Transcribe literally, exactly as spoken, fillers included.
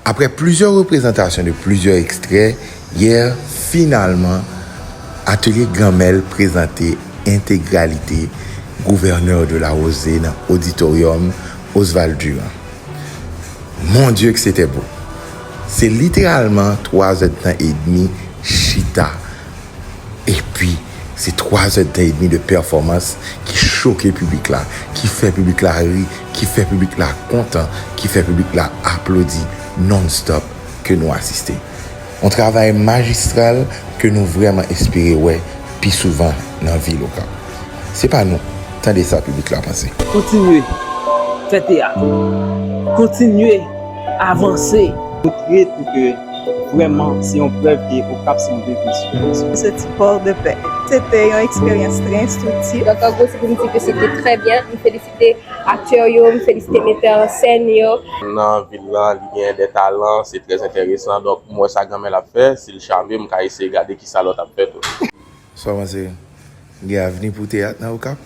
Après plusieurs représentations de plusieurs extraits, hier, finalement, Atelier Granmèl prezante entegralite Gouverneur de la Rosée nan oditoryòm Oswald Durand. Mon Dieu, que c'était beau! Se literalman twa zèdtan edmi chita. Epi, se twa zèdtan edmi de pèfòmans ki choke piblik la, ki fè piblik la ri, ki fè piblik la kontan, ki fè piblik la aplodi non-stop ke nou asiste. Yon travay majistral ke nou vrèman espere wè pi souvan nan vil Okap. Se pa nou. Tande sa piblik la panse. Kontinye fè teyat. Kontinye avanse. Montre tou ke vrèman se yon prèv ke Okap se yon vil ki sou. Se ti port de paix. Se te yon eksperyans trè enstriktif. Donk an gwo se pou m di ke se te trè byen. M felisite aktè yo, m felisite metè an sèn yo. Nan vil la, li gen de talan, se trè enteresan. Donk m wè sa Granmèl ap fè, si l chame, m ka eseye gade kisa lòt ap fè tou. Sa w panse? Gen avni pou teyat nan Okap?